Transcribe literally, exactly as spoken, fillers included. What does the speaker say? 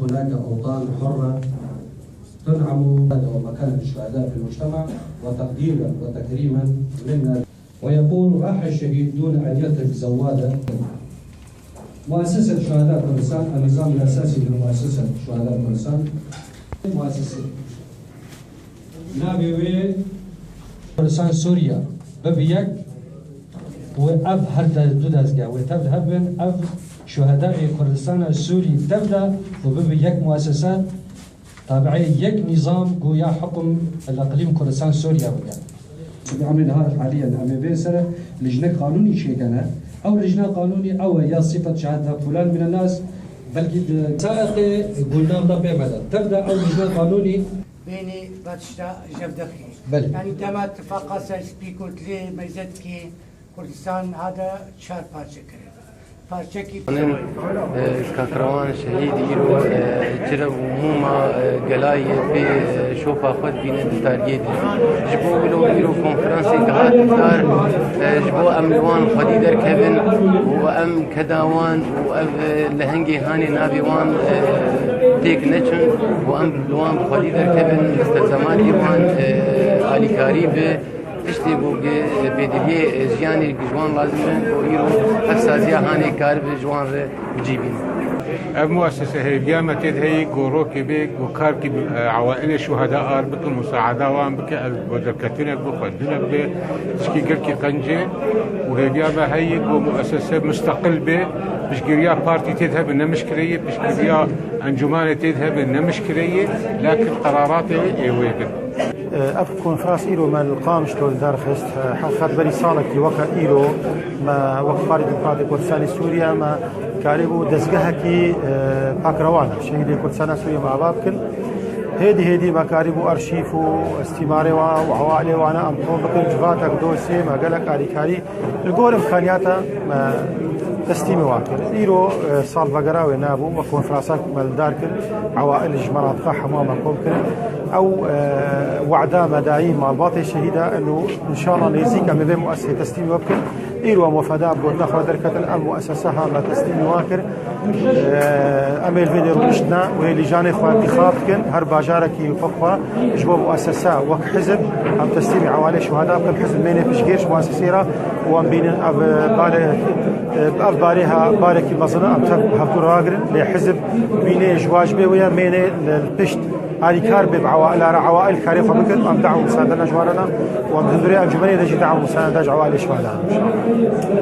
هناك أوطان حرة تنعم ومكانة الشهداء في المجتمع وتقديرا وتكريما منا. ويقول: راح الشهيد دون أن يترك زوادة. مؤسسة شهداء كردستان، النظام الأساسي لمؤسسة شهداء كردستان. مؤسسة. Navê wê Kurdistan Sûriye bibe yek û ev her de-, du dezgeh wê tev de hebin, ev şuhedayê Kurdistana Sûrî tev de û bibe yek muessese, tabiê yek nîzam ku ya hukm li iqlîm Kurdistan Sûriye bike. Em ê niha haliyen em ê vê sere lijnek qanûnî çêkene. Ew lijna qanûnî ew e ya sifet şehada fulan min nas, belkî di saetê gulnam da pê me de. Tev de ew lijna qanûnî Bênî ve tişta jevdexî. Belê. Yanî dema tifaqa ser spî got lê meyze dikê Kurdistan hade çar parçe kirin. Parçekî Anên, e, Kakrewan şehîd îro, e, çire û mûma, e, gelayê pê, e, şopa xwe dibîne di tariyê de. Ji bo wilo îro konferansê ke hat dar, e, ji bo em li wan xwedî derkevin û em keda wan û ev, e, lehengê hanê navê wan, e, têk neçin û em li wan bi xwedî derkevin, mustelzematê wan, e, alîkarî bi tiştê ku gi-, pêdiviyê, e, jiyanê ji wan lazim in ku îro ev saziya hanê karibe ji wan re cî bîne. Ev muessese hêviya me tê de heye ku rokê bê ku karkî bi, e, ewailê şuheda ar bike, musaada wan bike, ev bo derketinek bi, xwendinek bi, tişkî gelkî qenc e û hêviya me heye ku muessese musteqil be, piştgiriya partî tê de hebe ne mişkile ye, piştgiriya encûmanê tê de hebe ne mişkile ye, lakin qeraratê ê wê bin. Ev konferans îro me li Qamişlo li dar xist. Heqet berî salekî weke îro me wek Partî Demokratîk Kurdistanê Sûriye me karîbû dezgehekî, e, pakrewana şehîdê Kurdistana Sûriye me ava bikin. Hêdî hêdî me karîbû arşîv û îstîmarê wan û ewailê wana em tom bikin. Civatek dosyê me gelek alîkarî Li gor îmkaniyata me teslîmê wan kir. Îro, e, salvegera wê nabû, wek konferansak me li dar kir, ewail ji menatiqa hemû me kom kirin. Ew, e, weda me dayî malbatê şehîda, eno înşallah nêzîk em ê vê muessesê teslîmê we bikin. Îro em wefeda bi gotina xwe derketin, ev muessese ha me teslîmê wan kir. Em ê li vê dê rûniştina wê lîjanê xwe întixab dikin, her bajarekî xwe xwe ji bo muessese wek hizb em teslîmî ewailê şuhada bikin, hizb mênê piştgêr ji muessesê re û em bînin ev barê, ev barê ha barekî mezin e, em tev hevdû ragirin, lê hizb bînê ji wacibê wê ye mênê li, li pişt alîkar bê bi ewaila re, ewail karê xwe bikin, em dawî misaade ne ji wan re ne û em hundirê encûmenê de jî dawî misaade ji ewailê şuhada ne.